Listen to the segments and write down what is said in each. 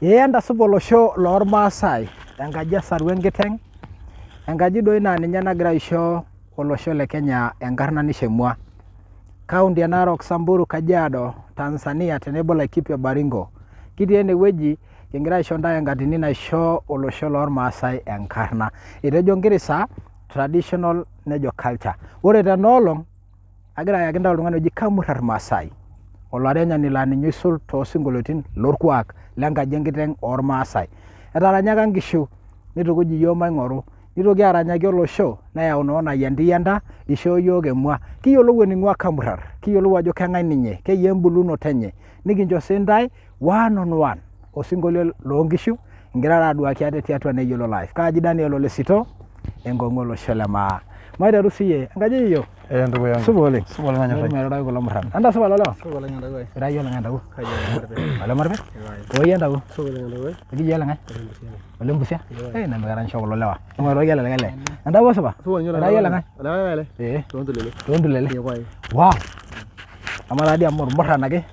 Ee entasupa olosho lormaasai, enkaji e sarua enkiteng, enkaji doi naa ninye nagira aisho olosho le Kenya enkarna nisho emua. Kaunti e Narok, Samburu, Kajiado, Tanzania tenebo Laikipia Baringo. Kitii enewueji kingira aisho ntae enkatini naisho olosho lormaasai enkarna. Etejo Nkirisa traditional nejo culture. Ore tena olong agira ayaki ntae oltung'ani oji Kamurrar Maasai, olaranyani laa ninye oisul toosinkolioitin lorkuak lenkaji enkiteng ormaasai. Etaranyaka nkishu, nitukuj iyiook maing'oru, nitoki aranyaki olosho neyau noo nayiantiyanta ishoo iyiook emua. Kiyiolou ening'ua Kamurrar, kiyiolou ajo keng'ae ninye, keyiaa embulunoto enye, nikincho sii ntae one on one osinkolio loo nkishu ingirara aduaki ate tiatua Neyiolo Live. Kaaji Daniel Ole Sitoo, enkong'u olosho le Maa. Maiteru siiyie, enkaji yieyio? Eh, ndugu yangu. Supa oleng. Supa oleng manyorrai. Mairoroki kulo murran. Enta supa lolo? Supa oleng entawuo ai. Ira iyie oleng entawuo? Kaji ole Marpe. Ole Marpe? Oo iyie entawuo? Supa oleng entawuo ai. Ekiji oleng ai? Ole Mbusia. Ole Mbusia? Eh, nemekeranisho kulo lewa. Mairoroki ele likae lee. Entawuo supa? Supa oleng Ira iyie oleng ai? Ole kai ele. Ee. Toontulele. Toontulele. Ee pae. Wow. Amaa taadii amu ormurran ake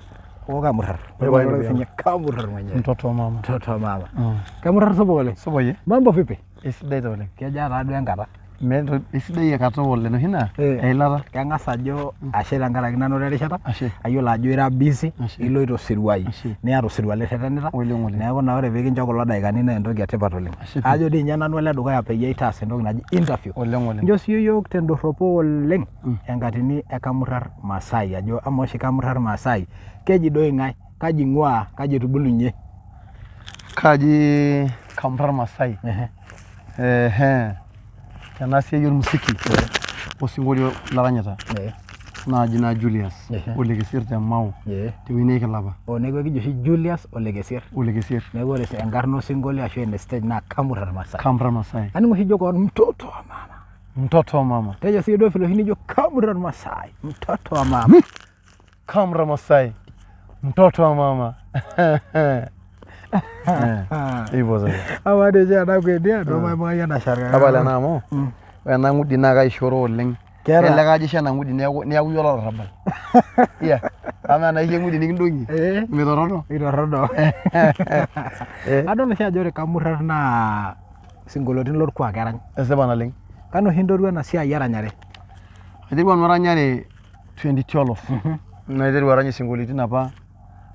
oo kamurrar. Ore pae ndugu yangu. Kamurrar mwenyewe. Mtoto wa mama. Mtoto wa mama. Mm. Kamurrar supa oleng. Supa yie. Mambo vipi? Eisidai taa oleng. Kejaa taa duo enkata? Meeta eisidai ekata oleng oshi naa Eh. eilata. Kang'as ajo ashe tenkaraki nanoto erishata. Ashe. Ayiolo ajo ira busy, Ashe. iloito isiruai, Ashe. niata osirua lirretenita. Oleng oleng. Neeku naa ore pee kincho kulo daikani naa entoki etipat oleng. Ashe pii. Ajo dii ninye nanu oledukuya peyie aitaas entoki naji interview. Oleng oleng. Ncho sii yiok tendorropo oleng enkatini e Kamurrar Maasai ajo amaa oshi Kamurrar Maasai keji doi ng'ae, kaji ing'uaa, kaji etubulunye? Kaji Kamurrar Maasai. Ehe. Ehe. Tena siai ormusiki osinkolio laranyita Ee. naaji naa Julius Ehe. Olekesier te Mau Ee. tewueji neji Kilapa. Oo neeku ekijo oshi Julius Olekesier. Olekesier. Neeku ore enkarna osinkolio ashu ene stage naa Kamurrar Maasai. Kamurrar Maasai. Aning oshi ijo koon mtoto wa mama. Mtoto wa mama. Tejo sii duo vile oshi nijo Kamurrar Maasai, mtoto wa mama. Kamurrar Maasai. Mtoto wa mama. Hivyo sasa. Amaa dii oshi ena kwenia nemaibung'aki ena sharka. Tapala ena amu ore ena ng'udi naa kaishoro oleng. Keeta- Kelelek ajo aisho ena ng'udi neeku niaku iyie olarrabal. Iya. Amaa enaisho eng'udi nikindong'ie? Eh. Mitorrono? Itorrono. Eh. Adol oshi ajo ore Kamurrar naa isinkolioitin lorkuak erany. Esipa naleng. Kanu oshi interua ena siai eranyare? Aiterua nanu eranyare 2012. Naiteru arany isinkolioitin apa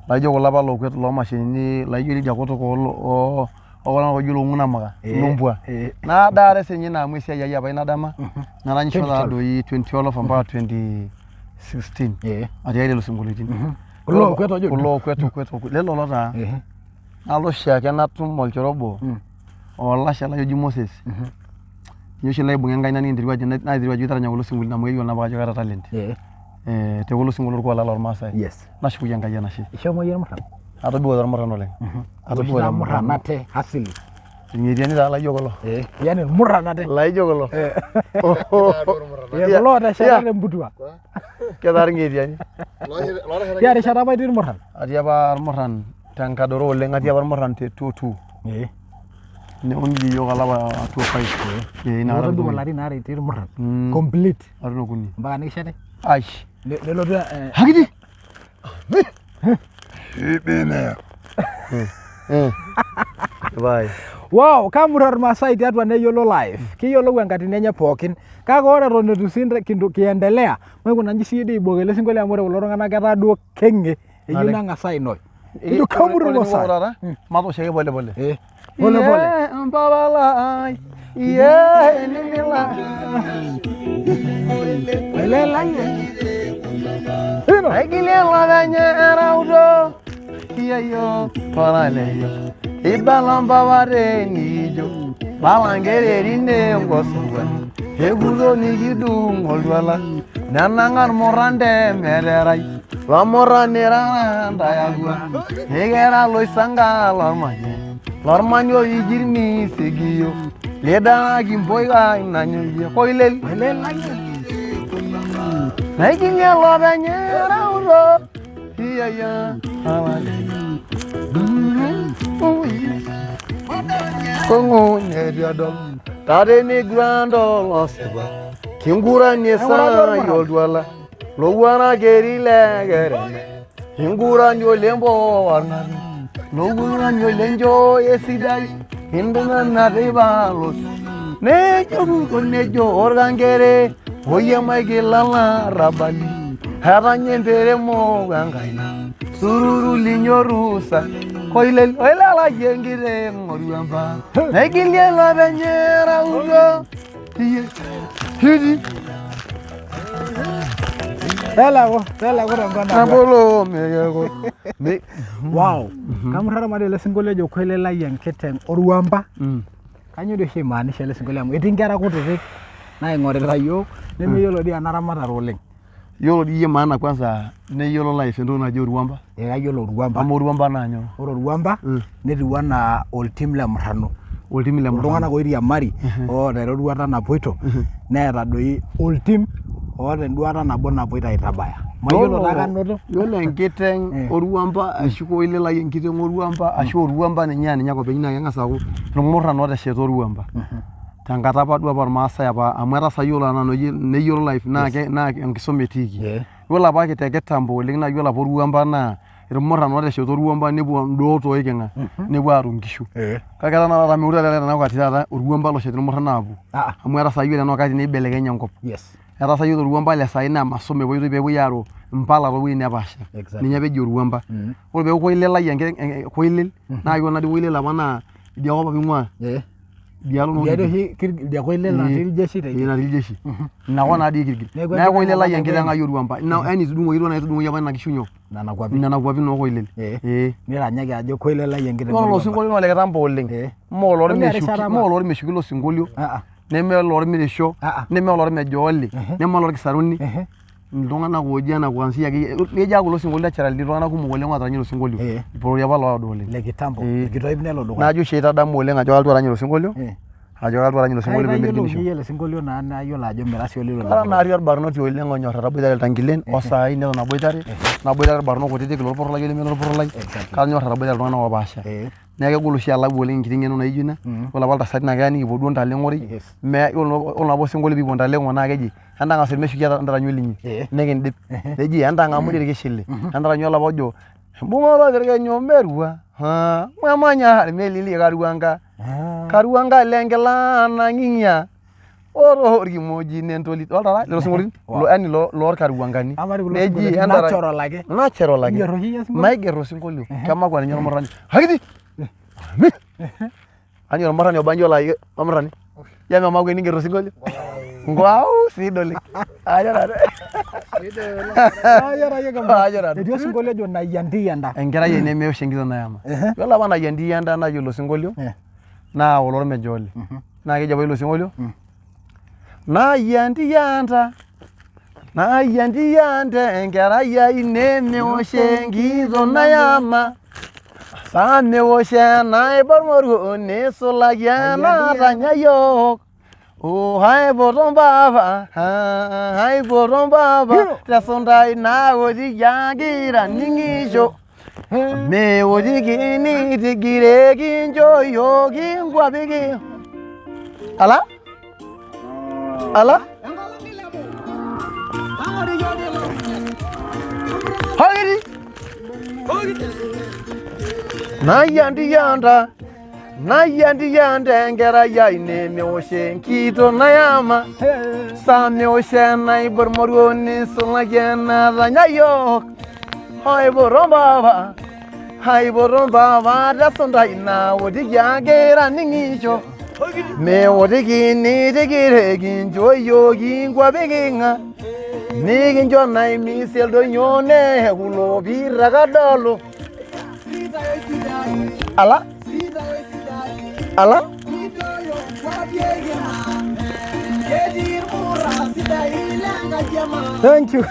laijo kulo apa lookwet loomashinini laijo lidia kutuk oo okulo ooji loong'u namuka lombua. Nadaare sii ninye ina amu esiai ai apa ina dama naranyisho taa doi 2012 mpaka 2016 atii lelo sinkolioitin. Kulo ookwet ojo? Kulo ookwet okwet okwet lelo taa. Nalo oshiake natum olchore obo olashe lai oji Moses ninye oshi laibung'a enkaina nikinteru ajo naiteru ajo taranya kulo sinkolioitin amu keyiolo naa apa ajo kaata talent te kulo sinkolioitin lorkuak lang lormaasai. Nashukoki Enkai enashe. Ishomo iyie irmurran? Atobiko tormurran oleng. Atobiko Oshi taa tormurran. murran ate asili. Irng'etiani taa laijo kulo. Yaani irmurran ate. Laijo kulo. Kulo ootesheta tembutua. Ketaa irng'etiani. Tia rishata apa itii irmurran? Atii apa irmurran tenkadoro oleng, atii apa irmurran te 202. Neeku nikijo iyiook olapa 205. Ee Neeku inakata itobiko kitum. ilarin aare itii irmurran. Complete. Ilarin okuni. Mpaka nikisheti? Aish. Nelotu Hakiti. Bye. Wow, Kamurrar Maasai tiatua Neyiolo Live. Kiyiolou enkatini enye pookin. Kake ore eton eitu sii kiendelea, maikuna nji sii dii aibok ele sinkolio amu ore kulo tung'anak ketaa duo keng'e. Eyieu neng'as ainoi. Ejo Kamurrar Maasai. Taata matoosho ake pole pole. Pole pole. Iye mpapa lai, iye nimila. Aigilie olopeny erauto, iyieyio oraleyo. Ibala mpapa tenijo, bala nkererin enkosuka. Ekuto nikidung oltuala, nenang'a irmurran temeterai. Lomurrani rara ntayakua, nikira loisanga lormanye, lormani oijirmi sigiyo, lidaraki mpoika nanyoyie koilel. Naigilie olopeny erauto, iyayia Kong'u netiadol, tate niguran tolosipa, kinguranie saai oltuala. Lowuarak eri le kereme, inguranie olembo orng'atuny. Lokulani olenjo esidai indung'ana teipalos nejo kuko nejo orkankere oyie maigila larrabali etanya emperemo enkaina sururu linyo rusa koilel oilalai enkiteng oruamba naigilie lopeny erauto iyie hiti Teleku, teleku tenkop nabo. nabolo mekeko Me- Wow. Kamurrara matii ele sinkolio ojo koilelai enkiteng oruamba. Kanyoo dii oshi eimaanisha ele sinkolio amu etii nkera kutitik naing'orita iyiook nemeyiolo dii ena ramatare oleng. Yiolo dii iyie maana kwanza neyiolo life entoki naji oruamba. Ee kayiolo oruamba. Amaa oruamba naa nyoo? Ore oruamba netiu anaa oltim le murrano. Oltim le murrano. Iltung'anak oiriamari oota eroruata napoito neeta doi oltim oota enduata nabo napoito aitabaya. Mayiolo taa kanoto. Yiolo enkiteng oruamba ashu koilelai enkiteng oruamba ashu oruamba ninye aa ninye ake openy naa keng'as aaku irmurran ootesheta oruamba. Tenkata apa duo apa irmaasai apa amu etaa sai yiolo ena neyiolo life naa naa enkisuma etiiki. Yiolo apa te kitambo oleng naa yiolo apa oruamba naa irmurran ootesheta oruamba nepuo indoo tooiking'a nepuo aaru inkishu. Kake etaa naa taata meekure eetae tena wakati taata oruamba losheti irmurran aapuo. Amu etaa sai ore ena wakati neibelekenye enkop. Etaa sai ore oruamba le sai naa masomo epuoitoi peepuoi aaru impala too wuejitin neepaasha. Ninye apa eji oruamba. Ore peeku koilel ai enkiteng koilel naa yiolo naadii koilel apa naa idia kop apa ing'ua. Idialo Idia doi oshi idia koilel natii iljeshi teidie. Ee natii iljeshi. Ina kop naadii kirgil. Neeku Neeku koilel ai enkiteng enkiteng ai oruamba. Ina yani itudung'oki duo nai itudung'oki apa nena kishu nyoo? Nena kuapi. Nena kuapi naa orkoilel. Ee. Niranyaki ajo koilel ai enkiteng Ore ilo oruamba. sinkolio naa ole kitambo oleng. Mee olormeshuki, mee olormeshuki ilo sinkolio, neme olormirisho, neme olormejooli, neme olorkisaruni. Iltung'anak ooji ena kuanzia akeyie kejo aaku ilo sinkolio naturally iltung'anak kumok oleng ootaranya ilo sinkolio. Iporori apa loodo oleng. Le kitambo, irkitoip nelo dukuya. Najo oshi aitadamu oleng ajo kalotu arany ilo sinkolio, ajo kalotu arany ilo sinkolio Kaitayiolo peemirikisho. ninye ele sinkolio naa nayiolo ajo mira sii olilo Kara naari orbarnoti oleng onyor ataboitare iltankilen osaai neton aboitare, naboitare irbarnot kutitik lorporor lai oleme lorporor lai, kanyor ataboitare iltung'anak oopaasha. Neeku kegol oshi alau oleng enkiti ng'eno naijo ina. Yiolo apa iltasati naa keya nikipuo duo ntaleng'orei, yiolo napa osinkolio pikipuo ntaleng'o naa keji entang'as irmeshuki entaranyu olinyi nikindip neji entang'amu dii irkishili entaranyu olapa ojo ibung'a oloitirkenyu omerua mwemanya irmelili karuanga karuanga lenkila nang'ing'ia oro orkimojino entolit idolta taa lelo sinkolioitin yani lorkaruangani Amaa kulo neji sinkolioitin natural ake. natural ake Ingerr oshi iyie osinkolio? maigerr osinkolio kemakwa ninye ormurrani akiti Ani ormurrani obanji olaa ormurrani. Yame makwa eninger osinkolio. Nkwau sidai oleng. Ajo nanu. Ajo nanu kama. Ajo nanu. Etii osinkolio ojo nayiantiyianda. Enkerai ai nemeosh enkito nayama. Yiolo apa nayiantiyianda naa yiolo osinkolio naa olormejooli. Naa keji apa ilo sinkolio Nayiantiyianta Nayiantiyianta enkerai ai nemeosh enkito nayama Saa meosh enaibor moruo neisulaki enatanya yiok Oh aipoto mpapa aipoto mpapa tesuntai naotiki agira aning'isho Meotiki nitigire kincho yiok inkuapi ki Ala? Ala? Hagiri. Nayiantiyanta, nayiantiyanta enkerai ai nemeosh enkito nayama. Saa meosh enaibor moruo nisulaki enatanya yiok. Aipoto mpapa, aipoto mpapa tesuntai naotiki agira aning'isho. Meotiki nitigire kincho yiok inkuapi king'a nikincho naimisie ildonyo neeku lopir akadolu. Ala? Ala? Thank you.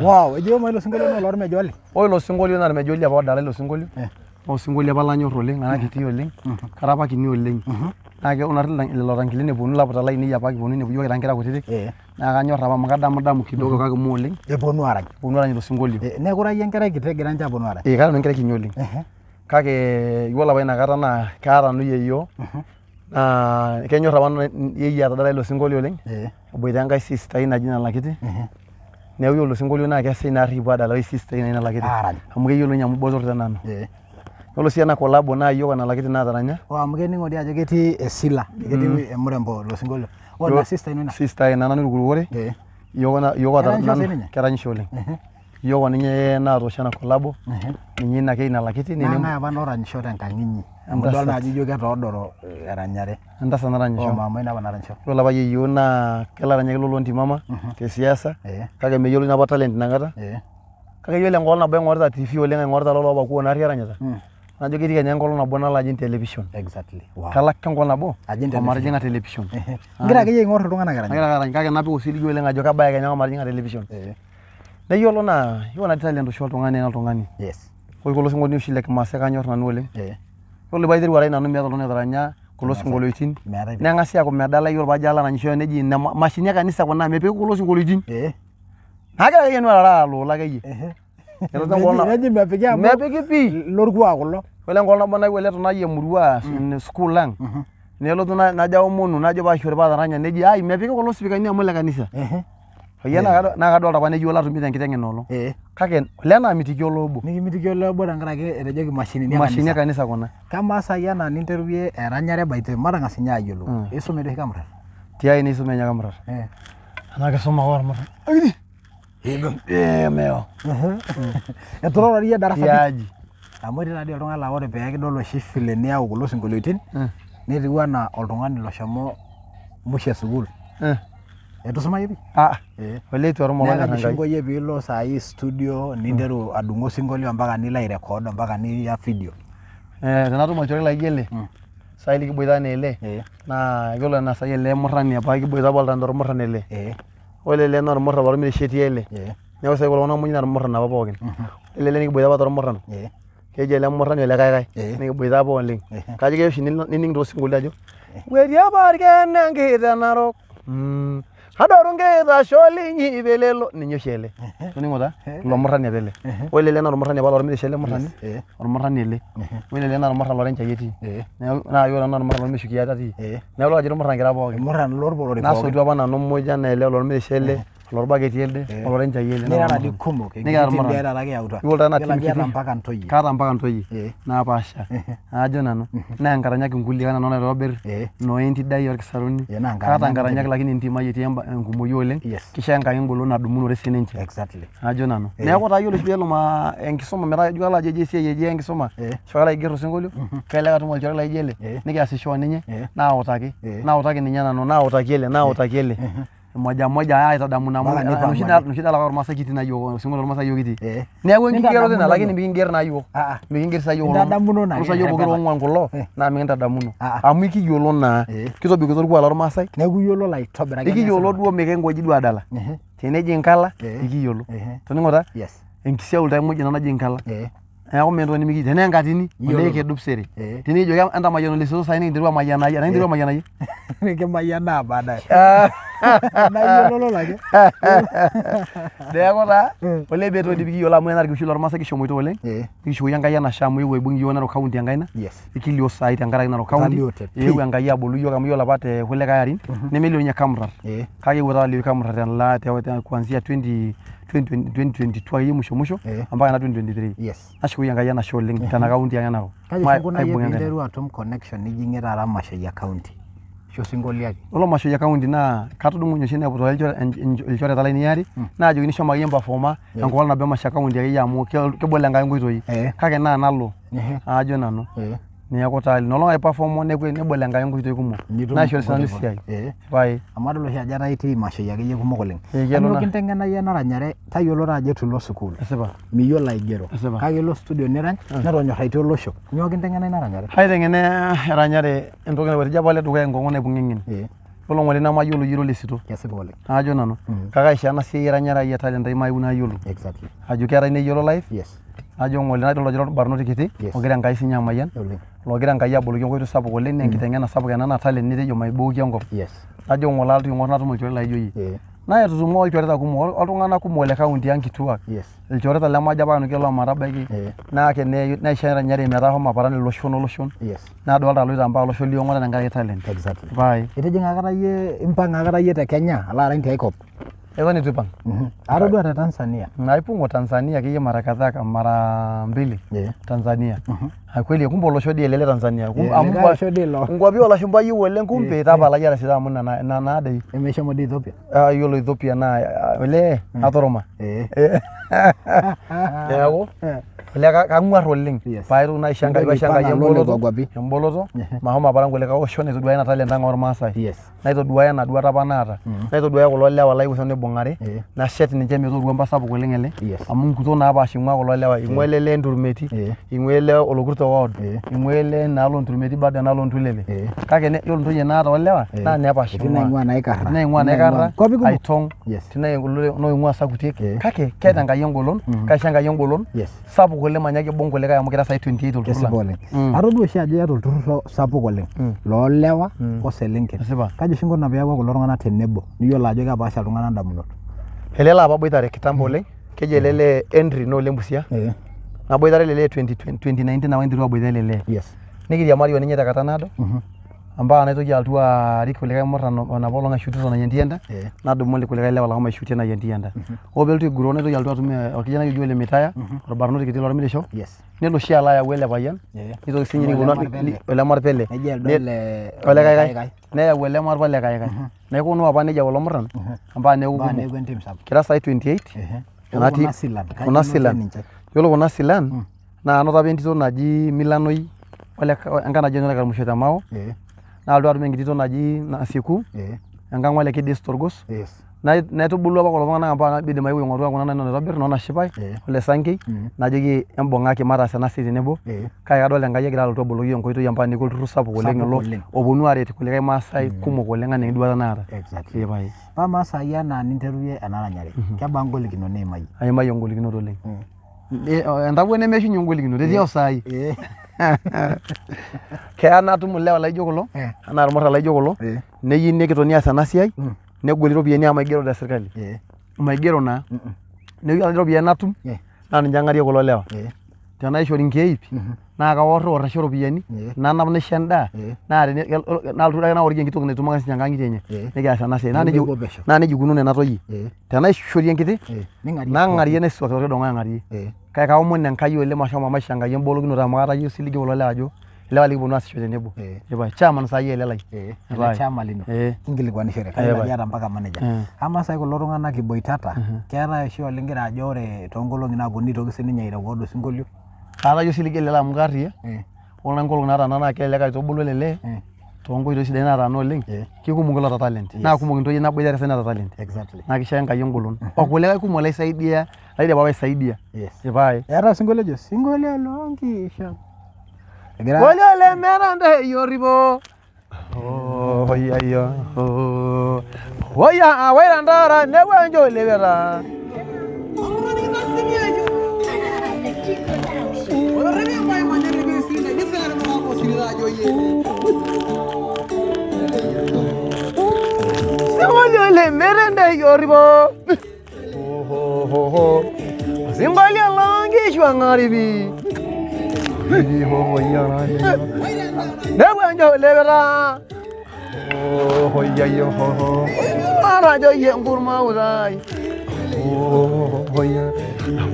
Wow, ejo ilo sinkolio naa olormejoli. Ore ilo sinkolio naa ormejoli apa odala ilo sinkolio. Naa osinkolio apa lanyor oleng nara kiti oleng, kara apa kini oleng. Naa ore naari lelo tankilen eponu ilaputa lainei apa kiponu ainepu iyiook kira nkera kutitik, naa kanyor apa amu kadamudamu kidogo kake mee oleng. Eponu aarany. Eponu aarany ilo sinkolio. Neeku ira iyie enkerai kiti egira ninche aaponu aarany. Ee kara nanu enkerai kinyi oleng. Kake iyiolo apa ina kata naa kaata nanu yieyio naa kenyor apa yeyio atadala ilo sinkolio oleng eboita enkae sister ai naji Nalakiti. Neeku iyiolo ilo sinkolio naa kesej naari kipuo aadala we sister ai naji Nalakiti. Aarany. Amu keyiolo ninye amu botor te nanu. Yiolo sii ena kolabo naa iyiok enalakiti naataranya. Oh, amu kening'o dii ajo ketii esila, ketii emurembo ilo sinkolio. Oh, ina sister ino ina? Sister ai ina nanu Ilkurukure. Eh. Iyiok Keranyisho siininye? Keranyisho oleng. Iyiok oninye natoosho ena kolabo. Ninye ina ake ina lakiti. Naa ng'ae apa loranyisho tenkang inyi? Amu idol naa ajo ijo ketoodoro eranyare. Entasat naranyisho. Oh, mama ino apa naranyisho. Yiolo apa yieyioo naa kelo aranyaki lolo ntimama te siasa kake meyioloi apa talent inakata. Kake iyiolo enkolong nabo aing'orita TV oleng aing'orita lolo oopa kuo naarri eranyita najo ketii kenya enkolong nabo nalo ajing television. Exactly. Wow. Kalo ake enkolong nabo Ajing omatijing'a television. Igira akeyie aing'or iltung'anak eranyita. Agira ake arany kake napik osiligi oleng ajo kabaya kenya omatijing'a television. Neyiolo naa yiolo naa talent oshi oltung'ani naa oltung'ani. Yes. Ore kulo sinkolioitin oshi le kimaasai kanyorr nanu oleng. Yiolo paaiteru arany nanu meeta oltung'ani otaranya kulo sinkolioitin neng'asi aaku medalai yiolo paajo alo aranyisho neji ine mashini e kanisa kuna mepiki kulo sinkolioitin. Nagira akeyie nanu arara aloolo akeyie. Elotu enkolong na- Neji mepiki amu Mepiki pii. lorkuak kulo. Ore enkolong nabo nayewuo ele tunai emurua sukuul ang nelotu najo aomonu najo paishori paataranya neji ai mepiki kulo sipikani amu ile kanisa. Peyie naa kadolta apa neyiolo atumito enkiteng ina olong. Kake olee naamitiki ole obo. Nikimitiki ole obo tenkaraki etejoki imashinini e Imashinini e kanisa. kanisa kuna. Kamaa saai anaa ninteruyie eranyare by the way matang'as ninye ayiolou. Isume doi oshi Kamurat? Tiai nisuma ninye Kamurat. Tenaa kisuma ake ormurran. Eh, meo. Etororo iyie darasa pii. Tiaji. Amu etii taadii oltung'ani laa ore pee kidol oshi vile niyau kulo sinkolioitin netiu anaa oltung'ani loshomo musho e sukuul. Eitu isuma iyie pii? Ah, Eh. olee eitu atum Neeku olonyor kaji oshi Enkai. inko iyie piilo saai studio ninteru adung'u osinkolio mpaka nilo airecord mpaka niya video? Eh, tenatum olchore laijo ele, saai likiboita anaa ele, Eh. naa yiolo ena saai ele murrani apa kiboita apa oltanda ormurrani ele. Eh. Ore ele naa ormurran lormirisho etii ele. Eh. Neeku saai kulo tung'anak muj naa irmurran apa pookin. Ore ele nikiboita apa tormurran. Eh. Keji ele murrani ole Kaikai. Eh. Nikiboita apa oleng. Eh. Kajo keya oshi nining toosinkolioitin ajo etii apa orkene enkiteng narok. Adoru nkitasho linyi pelelo. Ninye oshi ele. Itoning'o taa? Ilo murrani apa ele. Ore ele naa ormurrani apa lormirisho ele murrani. Ormurrani ele. Ore ele naa ormurran lorenchai etii. Neeku naa ore nanu ormurran lormishuki atii. Neeku idol ajo irmurran kira pookin. Irmurran lorporori pookin. Nasotu apa nanu muj anaa ele olormirisho ele. Olorbaketi elde, olorenchai ele. Nirara dii kumok. Nikira Enkiti irmurran. dii taata kiyautua. Yiolo taa ena Yiolo ajo team iyata kiti. mpaka ntoyie. Kaata mpaka ntoyie napaasha. Ajo nanu. Naa nkaranyak inkulie nanu naitobir. Noo entidai olkisaruni. Naa nkaranyak Kaata nkaranyak lakini entim ai etii enkumoi oleng. Kisho Enkai engolon nadumunore sininche. Exactly. Ajo nanu. Neeku taa yiolo oshi peelo enkisuma metaa ijo kalo ajo esiai eji enkisuma ashu kalo aiger osinkolio, kelelek atum olchore laijo ele nikiasisho oninye nautaki, nautaki ninye nanu, nautaki ele, nautaki ele. Moja moja aitadamu amu Mpaka enoshi nipang'uari. enoshi dala ormaasai kitii naa yiok osinkolio lormaasai yiok kitii. Eh. Neeku enkigeroto ina Nintadamunono. lakini mikinger naa yiok. Ah, ah. Mikinger sa yiok Intadamuno naa Ore sa yiok pokira ake. ong'uan kulo Eh. naa mikintadamuno. Ah, ah. Amu ikiyiolo naa. Eh. Kitobikito orkuak lormaasai. Neeku iyiolo aitobiraki. Ikiyiolo duo mikingoji duo adala. Ehe. Teneji nkala Eh. ikiyiolo. Ehe. Toning'o taa? Yes. Enkisiaul taa muj ina naji nkala. Eh. Neeku meeta entoki nimiki tenaa enkatini Iyiolo. olee kedup sere. Eh. Tenikijoki entamayian olesito saai nikinteru amayianayie anaa kinteru amayianayie. Nikimayianaa baadaye. Naa iyiololo ake. Neeku taa olee meeta entoki nimikiyiolo amu ena orkishui lormaasai kishomoito oleng. Eh. Nikishukoki Enkai enashe amu eewuo aibung iyiook Narok County enkaina. Yes. Ekilio saai tenkaraki Narok County. Italiote pii. Eewuo Enkai abolu iyiook amu iyiolo apa te kulikae arin nemelio ninye Kamrat. Eh. Kake eewuo taata alioyu Kamrat tena kuanzia 20 2022 akeyie musho musho Eh. mpaka ena 2023. Yes. Nashukoki Enkai enashe oleng tena kaunti ang e Narok. Kaji oshi inkunayie Aibung'a pee enkaina. interu atum connection nijing'ie taata Mashoi e county? Ashu osinkolio ake? Yiolo Mashoi e county naa katudumunye oshi ainepu ilchoreta lainei aare naajokini shomo akeyie mpafooma enkolong nabo e Masho e county akeyie amu kebol Enkai nkoitoi. Eh. Kake naa nalo Ehe. ajo nanu. Eh. Neeku taa ina olong aipafomo nebol Enkai nkoitoi kumok. Nitum Naishori sinanu nkoitoi esiai. Eh. Pae. Amu adol oshi ajo etaa itii imashoi akeyie kumok oleng. Eh, kelo Kanyoo naa. kinteng'ena iyie ena ranyare tayiolo taa ajo eitu ilo sukuul. Esipa. Miyiolo aigero. Esipa. Kake ilo studio nirany netonyorraitie olosho. Nyoo kinteng'ena ina ranyare? Aiteng'ena eranyare entoki etejo apa ole dukuya enkong'u naibung'a eng'en. Eh. Yiolo ng'ole nemayiolo iyiolo lesito. Kesipa oleng. Ajo nanu. Kake aishoo ena siai eranyare ai talent ai maeu nayiolo. Exactly. Ajo keetae neyiolo live. Yes. Najo ng'ole nadol ajo orbarnoti kiti Yes. ogira Enkai sinye amayian. Oleng. Logira Enkai aboloki enkoitoi sapuk oleng naa enkiteng'ena sapuk ena naa talent nitejo maibooki enkop. Yes. Najo ng'ole alotu aing'or natum olchore laijo iyie. Eh. Naitutumo ilchoreta kumok oltung'anak kumok le kaunti ang kituak. Yes. Ilchoreta lemajo apa nanu kelo omatabaiki. Eh. Naa naisho eranyare metaa ahomo aparan iloshon oloshon. Yes. Nadolta aloito mpaka olosho liong'ota tenkaraki talent. Exactly. Pae. Itijing'a akata iyie impang'a akata iyie te Kenya alo arany tiai kop? Eton itu ipang. Atodua te Tanzania. Naipung'o Tanzania akeyie mara kadhaa, mara mbili. Tanzania. Ah, kweli kumbe olosho dii ele le Tanzania. Amu Likae osho dii ilo. Nkuapi oolashumba ayieu oleng kumbe tapala iyie arashu amu ina ina naadei. Emeshomo dii Ethiopia. Ah, yiolo Ethiopia naa olee atoroma. Neeku olee kang'uar oleng. Paitoki naa aisho Enkai Mintoki paisho Enkai aipang alo emboloto nekua kuapi. emboloto mashomo aparan kulikae oshon aitoduaya ina talent ang ormaasai. Naitoduaya ena duata apa naata naitoduaya kulo lewa lai oisho nibung'are nashet ninche metaa orwuamba sapuk oleng ele amu nkutuk napaasha ing'ua kulo lewa ing'ua ele lee Nturmeti ing'ua ele Olokurto ward ing'ua ele enaalo Nturmeti bado enaalo Ntulele kake yiolo ntoyie naata olewa naa nepaasha Etii naing'ua Naikarra. Etii naing'ua Naikarra Nkuapi kumok. Aitong etii naing'ua Sakutiek kake keeta Enkai engolon kaisho Enkai engolon sapuk oleng manyaaki aibung kulikae amu kira sai 28 olturur Kesipa lang. oleng. Atodua oshi ajo iyata olturur sapuk oleng loolewa o selenken. Kesipa. Kaji oshi inkuna peeku kulo tung'anak tenebo niyiolo ajo kepaasha iltung'anak indamunot? Ele lee apa aboitare kitambo oleng, keji ele lee Henry naa ole Mbusia. Naboitare ele lee 2019 apa kinterua aboita ele lee. Nikiriamari o ninye tenkata naado. Mpaka naitoki alotu arik kulikae murran enapa olong aishutito Nayiantienta nadumu kulikae lewa lashomo aishutie Nayiantienta. Ore peelotu aiguro naitoki alotu atum orkijanai oji ole Mitaya orbarnoti kiti lormirisho nelo oshi alo ayau ele payian nitoki sii ninye ole Marpele ole Kaikai neyau ele Marpa le Kaikai. Naikunu apa nejia kulo murran mpaka neeku kumok. Kira saai 28 natii kuna silan. Yiolo kuna silan naa anoto apa entito naji Milanoi ole enkang naji ole Karmusho te Mao nalotu atum enkiti tito naji Nasieku enkang ole Kidis Torgos naitubulu apa kulo tung'anak mpaka naidim ayeu aing'oru kuna naai naitobirr noo Nashipai ole Sankei najoki embung'aki mataas ena siai tenebo kake kadolta Enkai egira alotu aboloki iyiook enkoitoi mpaka neeku olturrur sapuk oleng ilo oponu aaret kulikae Maasai kumok oleng enaa enduata naata. Ee pae. Amaa saai enaa ninterunye ena ranyare kebaa ingolikinot niimayie? Aimayie ingolikinot oleng. Entawuo nemeishunye ingolikinot etii osaai. Keya natum ilewa laijo kulo anaa irmurran laijo kulo neyieu nikitoni aas ena siai negoli iropiyiani amu maigero te sirkali. Maigero naa. Neeku ore iropiyiani natum naa ninche ang'arie kulo lewa. Tenaishori inkeek iip naa kaorriwor aisho iropiyiani nanap naisho endaa naa nalotu ake naoriki enkiti toki naitumaka sininche inkang'itie enye nikias ena siai. Naa nejia ikununo nena toyie. Tenaishori enkiti nang'arie naisuaki torkidong'o ang'arie. Kake kaomon Enkai oleng mashomo maishoo Enkai embolokinoto amu kaata osiligi kulo lewa ajo ilewa likiponu aasisho tenebo. Ee chairman saai ele lai. Ele chairman lino inkilikuanishore kayiolo ajo iyata mpaka manager. Amaa saai kulo tung'anak iboitata keetae oshi olingira ajo ore toonkolong'i naaponu nitoki sininye airecord osinkolio? Kaata osiligi ele lai amu kaarriyia ore nkolong'i nataana naa kelelek aitubulu ele lee toonkoitoi sidain nataana oleng kikumok iloota talent naa kumok intoyie naboitare saai naata talent naa kisho Enkai engolon okulikae kumok laisaidia laidim apa aisaidia ipae. Eetae osinkolio ojo sinkolio loonkishu. Olio lemeeta ntae oripo oya wairantara newenjo lepeta. Sinkolio lemeeta endaiki oripo. Sinkolio loonkishu ang'aripi. Newenjo lepeta. Matajoyie enkurma utai.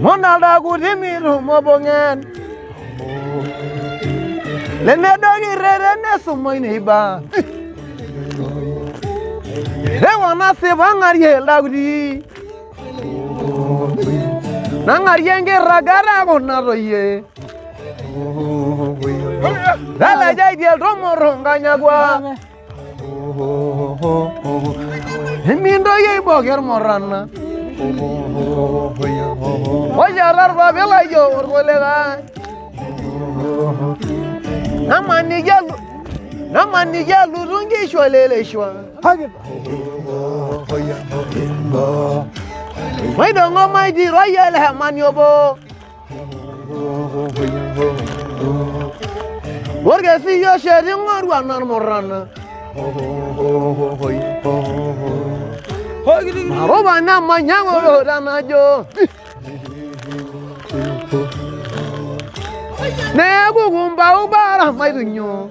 Monalda kuti mitumo pong'en. Lemedoki reren nesumoi neiba. Ewa nasipa ng'arie ildakuti. Nang'arie enkirragata kuna toyie. Lelejaitie iltomoro nkanyakua. Mintoki aibok irmurrana. Osheta irpapit laijo irkulikae. Namaniki alotu nkishu oleleshua. Maidong'o maitirai ele hemani obo. Orkesi osheti ing'oru ena ormurrana. Maroba namanyang'oro tanajo. Neeku kumbau bara maitunyo.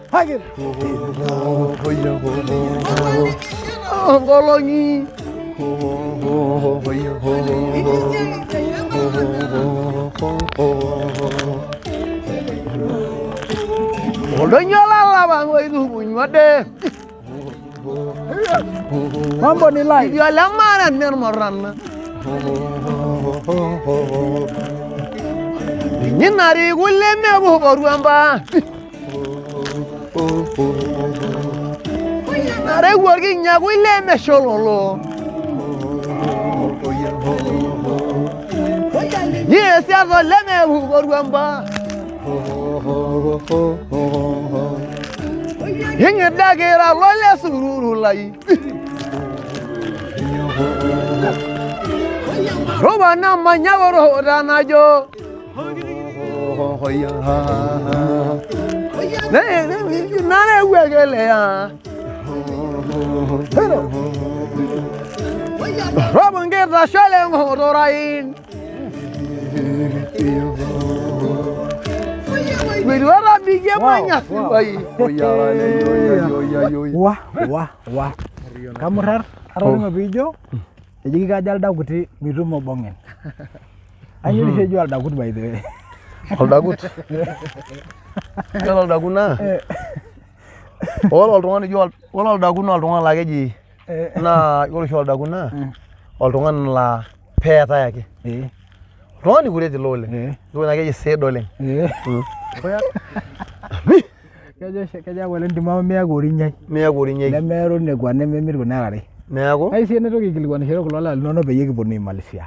Nkolong'i. Oldonyo lalapa oitukunyuade. Mambo ni live. Idio lemara nermorana. Ninyi nariku lemepukoruamba. Nareu orkinyaku lemeshololo. Ninyi esiaso lemepukoruamba. Ing'idakira lole sururu lai. Roba namanya roho najo. Nare wegelea. Roba ngeta shole ngororain. Wiriwara bigie manya siwai. Wa wa wa. Kamurar atoning'o piijo eji kajo aldakuti mitum obong'en. Ainyoo dii oshi ejo aldakut by the way. Oldakut. Yiolo oldakut naa ore oltung'ani oji ore oldakut naa oltung'ani laa keji naa ore oshi oldakut naa oltung'ani laa peetae ake. Oltung'ani kureti ilo oleng. Oltung'ani laa keji siida oleng. Kejo oshi kejo aaku ole ntimama miaku orinyai. Miaku orinyai. Nemeero nekua nememir kuna arare. Neeku. Kayieu sii naitoki aikilikuanishore kulo lewa linono peyie kiponu aimalizia.